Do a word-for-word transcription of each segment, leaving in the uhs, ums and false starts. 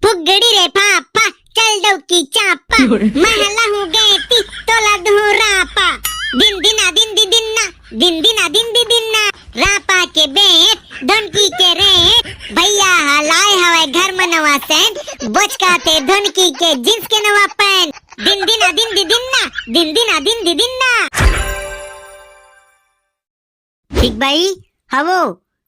फुगड़ी रे फाफा, चल डौकी चापा, महला हूँ गेती, तोला दूँ रापा। दिन दिना दिन दी दिन्ना, दिन दिना दिन दी दिन्ना, रापा के बेंत, धनकी के रेंत, भैया ह लाए हवय घर म नवा सेंत, बोचका ते धनकी के जींस के नवा पैंट। दिन दिना दिन दी दिन्ना, दिन दिना दिन दी दिन्ना। खिकबाई, हवो,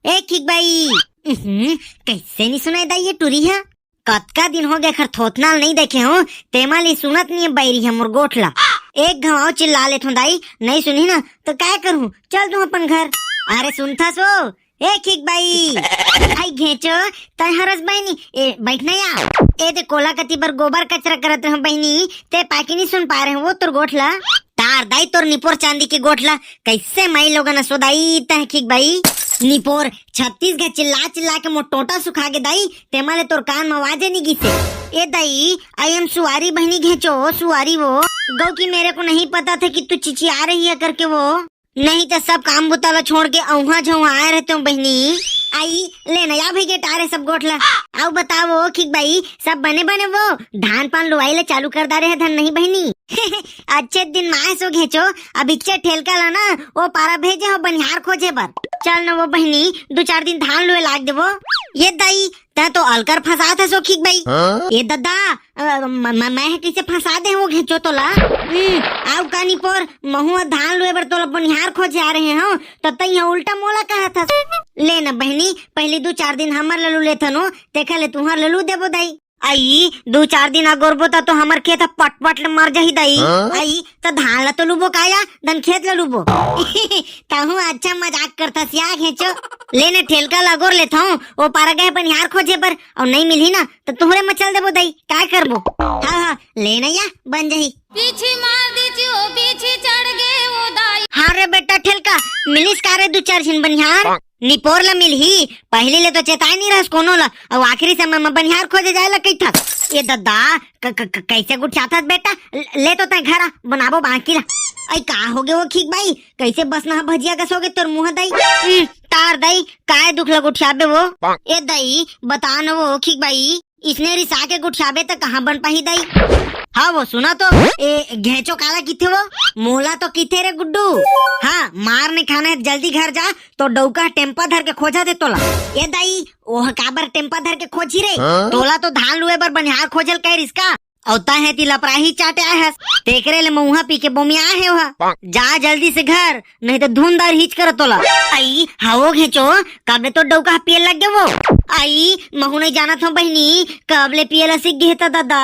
ए खिकबाई। उहुं, कइसे नी सुनाय दाई ये टुरी ह? कतका दिन होगे एखर थोथना ल नइ देखे हंव, तेमा ले सुनत नइ हे बइरी ह मोर गोठ ला। एक घांव अउ चिल्ला लेथंव दाई, नइ सुनही न त काय करहूं, चल दूं अपन घर। अरे सुनथस ओ, ए खिकबाई। आई घेंचो, तंय हरस बहिनी, ए बइठ न या। ए दे कोला कती बर गोबर कचरा करत रहेंव बहिनी, तें पाके नइ सुन पाय रहेंव ओ तोर गोठ ला। तार दाई तोर निपोर चांदी के गोठ ला, कइसे माई लोगन असो दाई तंय खिकबाई। निपोर छत्तीस घांव चिल्ला चिल्ला के मोर टोंटा सुखा गे दाई, तेमा ले तोर कान म आवाजे नइ गिसे। ए दाई, I am sorry बहिनी घेंचो, sorry वो। गौ कि मेरे को नहीं पता था कि तू चिचिया रही है करके वो। नहीं त सब काम बुता ला छोड़ के अउहा झउहा आय रहतेंव बहिनी। आई, ले न या भई गे टारे सब गोठ ला। अउ बताओ खिकबाई, सब बने बने वो? धान पान लुवाई ला चालू कर डारे हे धन नहीं बहिनी? अच्छे दिन म आय सो घेंचो, अभिच्चे ठेलका ला न, ओ पारा भेजे हंव बनिहार खोजे बर। चल न वो बहिनी, दू चार दिन धान लुए लाग देबो। ये दाई, तंय तो अलकर फंसात हस ओ खिकबाई। हाँ? ए ददा, अ, म-, म-, मैं ह कइसे फंसा दे हंव ओ घेंचो तोला? हम्म, अउ का निपोर, महूं ह धान लुए बर तोला बनिहार खोजे आय रहेंव, त तंय ह उल्टा मोला कहत हस। ले न बहिनी, पहिली दू चार दिन हमर ला लू लेथन ओ, तेखर ले तुंहर ला लू देबो दाई। आई, दू चार दिन अगोरबो त तो हमर खेत ह पटपट ले मर जाही दाई। हाँ? आई, त धान ला तो लूबो का या, धन खेत ला लूबो? तहूं अच्छा मजाक करथस या घेंचो। ले न ठेलका ला अगोर लेथंव, ओ पारा गे हंव बनिहार खोजे बर, अउ नइ मिलही न, त तुंहरे म चल देबो दाई, काय करबो? हाँ, हाँ, ले न या, बन जाही। पीछे मार दीची ओ, पीछे चढ़ गे ओ दाई। हाँ रे बेटा ठेलका, मिलिस का रे दू चार झिन बनिहार? निपोर ला मिलही, पहिली ले तो चेताय नइ रहस कोनो ला, अउ आखिरी समय म बनिहार खोजे जाय ला कहिथस। ए ददा, क-, क-, क-, कइसे गुठियाथस बेटा? ल-, ले तो तंय घर आ, बनाबो बाकी ला। अई का होगे ओ खिकबाई? कइसे बसना ह भजिया कस होगे तोर मुंह दाई? हम्म, तार दाई, काय दुख ला गुठियाबे वो? ए दाई, बता न वो खिकबाई, इसने रिसा के गुठियाबे त कहां बन पाही दाई? हाँ वो सुना तो, ए घेंचो काला किथे वो? मोला तो किथे रे गुड्डू। हाँ, मार नइ खाना हे, जल्दी घर जा, तोर डउका टेम्पा धर के खोजथे तोला। ए दाई, ओह काबर टेम्पा धर के खोजही रे? हाँ? तोला तो धान लुए बर बनिहार खोजे ल कहे रिस का? अउ तंय ह एती लपराही चाटे आय हस, तेकरे ले मउहा पी के बोमियाय हे ओहा। जा जल्दी से घर, नहीं त धुंधार हिच करंव तोला। आई, हव ओ घेंचो, कब ले तोर डउका ह पिए लग गे वो? आई, महूं नइ जानत हंव बहिनी, कब ले पिए ला सीख गे हे त ददा।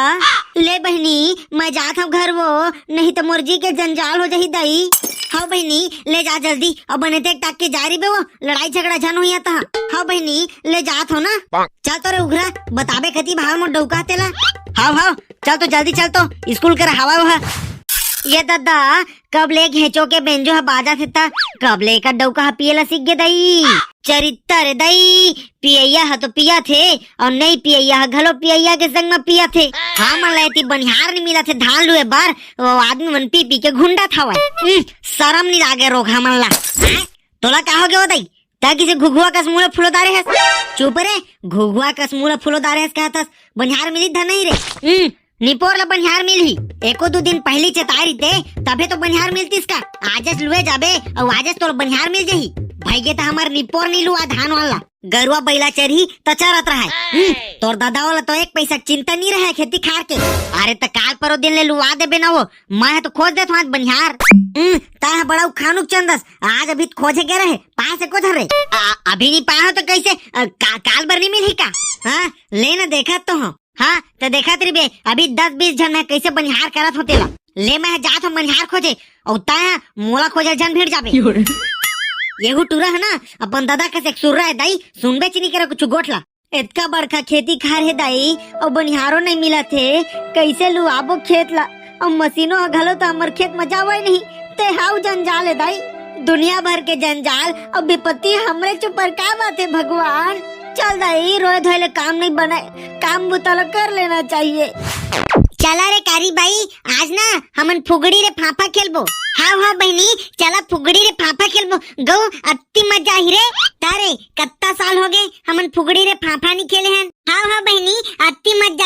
ले बहिनी, मैं जात हंव घर वो, नहीं त मोर जी के जंजाल हो जाही दाई। हव बहिनी, ले जा जल्दी, अउ बने देख ताक के जा रहिबे वो, लड़ाई झगड़ा झन होही तहां। हव बहिनी, ले जात हंव ना। चल तो रे उघरा, बताबे कती भाव मोर डउका तेला। हव, हव, चल तो जल्दी चल तो, स्कूल के रहावा ओहा। ये ददा, कब ले घेंचो के बेंजो ह बाजत हे त, कब ले एकर डउका ह पिए ला सीख गे दई। चरित्तर दई, पियइया ह तो पियत हे, अउ नइ पियइया ह घलो पियइया के संग म पियत हे। हमन ला एती बनिहार नइ मिलत हे धान लुए बर, वो आदमी मन पी पी के घुंडत हवय। उम, सरम नइ लागे रोगहा मन ला। हैं? तोला का हो गे वो दई? तैं किसे घुघुआ कस मुंह ला फुलो डारे हस? चुप रे, घुघुआ कस मुंह ला फुलो डारे हस कहत हस, बनिहार मिली धन नहीं रे। हम्म, निपोर ला बनिहार मिलही। एको दू दिन पहिली चेताय रहिते, तभे तो बनिहार मिलतिस का। आजेच लुए जाबे, अउ आजेच तोला बनिहार मिल जाही। भइगे त हमर निपोर नी लुआ धान वाला। गरुआ बइला चरही त चरत रहय। हम्म, तोर ददा वाला तो एक पइसा चिंता नी रहय खेती खार के। अरे त काल परो दिन ले लुआ देबे ना वो, मैं ह तो खोज देत हंव आज बनिहार। हम्म, तैं ह बड़ा उखानुक चंदस, आज अभी त खोजे गे रहे, पास एको झन रे। आ, अभी नी पाए हंव त कइसे? अ, का, काल बर नी मिलही का? हाँ, ले ना देखत तो हंव। हाँ, त देखत रहिबे, अभी दस बीस झन मैं कइसे बनिहार करत हंव तेला। ले मैं ह जात हंव बनिहार खोजे, अउ तैं ह मोला खोजे झन भिड़ जाबे। योरे। येहू टूरा ह ना, अपन ददा कस एक सुर्रा हे दाई, सुनबेच नी करे कुछु गोठ ला। एतका बड़का खेती खार हे दाई, अउ बनिहारो नइ मिलत हे, कइसे लुआबो खेत ला? अउ मसीनो ह घलो त हमर खेत म जावय नहीं, ते हाउ जंजाल हे दाई। दुनिया भर के जंजाल अउ बिपत्ति हमरे ऊपर का बात हे भगवान? चल दाई, रोए धोए ले काम नइ बनय, काम बुता ल कर लेना चाहिए। चला रे कारी बाई, आज ना हमन फुगड़ी रे फांफा खेलबो। हाव, हाव बहिनी, चला फुगड़ी रे फांफा खेलबो। गऊ अत्ती मजा आही रे। तारे, कत्ता साल होगे हमन फुगड़ी रे फांफा नी खेले हन। हाव, हाव बहिनी, अत्ती मजा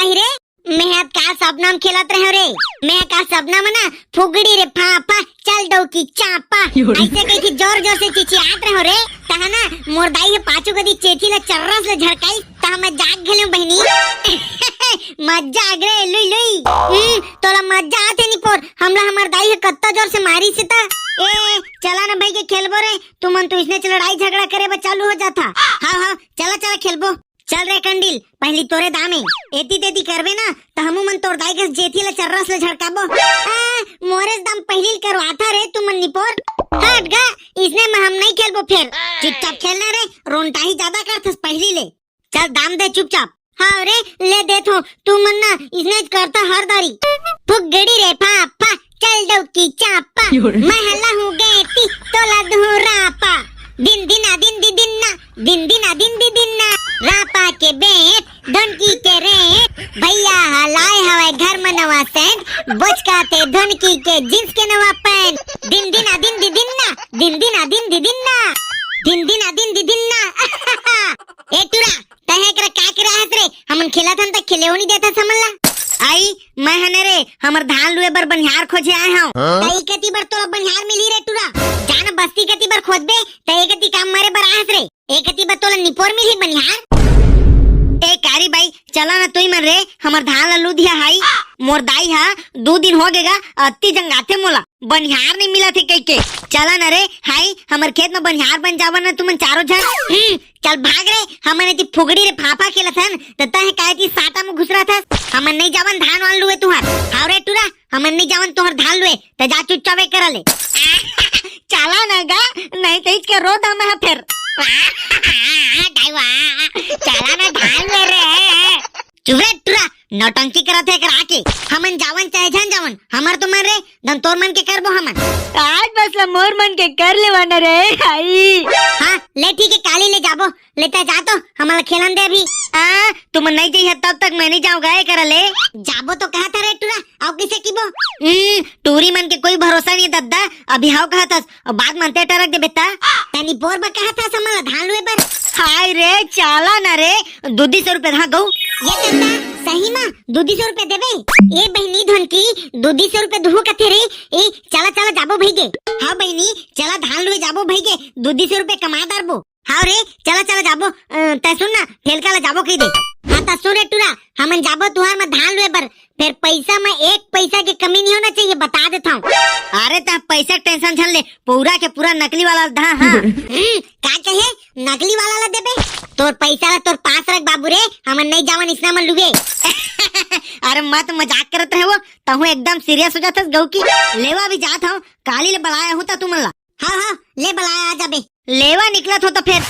हम खेलत रहे रे। मैं का सपना म ना फुगड़ी रे फाफा, चल डौकी चापा। अइसे कहिके जोर जोर से चिचियात रहे रे। तहाँ ना मोर दाई ह पाछू कती चेथी ला चर्रस ले झड़काइस, तहाँ मैं जाग गेलेंव बहिनी। मजा आगे रे लुई लुई। हम्म, तोला मजा आथे निपोर, हमला हमर दाई ह कत्ता जोर से मारिस हे त। ए, चला ना भइगे खेलबो रे, तुमन तो इसने लड़ाई झगड़ा करे बर चालू हो जाथा। हाँ हाँ, चला चला खेलबो। चल रे कंडील, पहिली तोरे दाम ए। एती तेती करबे ना, त हमू मन तोर दाई के चेथी ला चर्रस ले झड़काबो। आ, मोरेच दाम पहिली करवाथा रे तुमन निपोर। हट गा, इसने म हम नइ खेलबो फेर। चुपचाप खेल ना रे, रोनटाही जादा करथस पहिली ले। चल दाम दे चुपचाप। हाँ रे, ले देथों, तुमन ना इसने करथा हर दारी। फुगड़ी रे फाफा, चल डौकी चापा। मैं हल्ला हूँ गेती, तोला दूँ रापा। दिन दिना दिन दी दिन्ना, दिन दिना दिन दी दिन्ना। रापा के बेंत, धनकी के रेंत। भइया ह लाए हवय घर म नवा सेंट, बोचकाथे धनकी के जींस के नवा पैंट। दिन दिना दिन दी दिन्ना, दिन दिना दिन दी दिन्ना। दिन दिना दिन दी दिन्ना। ए टुरा, तैं एकरा का करे हस रे? हमन खेलत हन त खेले हो नइ देथस हमन ला। आई, मैं हने रे, हमर धान लुए बर बनिहार खोजे आए हंव। हाँ? त ए कती बर तोला बनिहार मिलही रे टुरा? जा ना बस्ती कती बर खोजबे, त ए कती काम मरे बर आए हस रे। ए कती बर तोला निपोर मिलही बनिहार। ए कारी बाई, चला ना तुई मन रे, हमर धान ला लू दिहा हाई। मोर दाई हा दू दिन हो गे गा, अत्ती जंगाथे मोला। बनिहार नइ मिलत हे कहिके। चला ना रे, हाई, हमर खेत म बनिहार बन जावन ना तुमन चारों झन। हम्म, चल भाग रे, हमन एती फुगड़ी रे फाफा खेलत हन, त तैं काय एती साटा म घुसराथस? हमन नइ जावन धान वान लुए तुंहर। हाव रे टुरा, हमन नइ जावन तुंहर धान लुए, त जा चुपचाप ए करा ले। चला ना गा, नहीं त इसके रो दम है फिर। दाई वा, चला ना धान लुए रे। चुप रे टुरा, नौटंकी करत हे एकर आके। हमन जावन चाहे झन जावन, हमर तो मन रे, दन तोर मन के करबो हमन। आज बस ला मोर मन के कर लेवा न रे, हाई। हाँ, ले ठीक हे, काली ले जाबो। ले तैं जा तो, हमन ला खेलन दे अभी। आ, तुमन नइ जइहा तब तक मैं नइ जांव गा ए करा ले। जाबो तो कहत हस रे टुरा, अउ कइसे किबो? हम्म, टूरी मन के कोई भरोसा नइ दद्दा, अभी हाव कहत हस, अउ बाद म अंते टरक देबे त। तैं निपोर बर कहत हस हमन ला धान लुए बर। हाय रे, चाला ना रे, दू दू सौ रुपया धा गऊ। ए दद्दा, सही म दू दू सौ रुपया देबे? ए बहिनी धनकी, दू दू सौ रुपया दुहू कथे रे। ए, चला, चला, जाबो भइगे। हाँ बहिनी, चला धान लुए जाबो भइगे, दू दू सौ रुपया कमा डारबो। हाँ रे, चला, चला, जाबो। अ, तैं सुन ना, ठेलका ला जाबो कहि दे। हाँ, त सुन रे टुरा, हमन जाबो तुंहर म धान लुए बर, फेर पइसा म एक पइसा के कमी नइ होना चाहिए, बता देथंव। अरे, तैं पइसा के tension झन ले, पूरा के पूरा नकली वाला धा, हाँ। हम्म, का कहे? नकली वाला ला देबे? तोर पइसा ला तोर पास रख बाबू रे, हमन नइ जावन इसना मन लुए। अरे, मैं तो मजाक करत रहेंव, तहूँ एकदम serious हो जाथस गऊ की। लेवा अभी जात हंव, काली ले बलाए हंव त तुमन ला। हाँ, हाँ, ले बलाए आ जाबे। लेवा निकलत हंव त फेर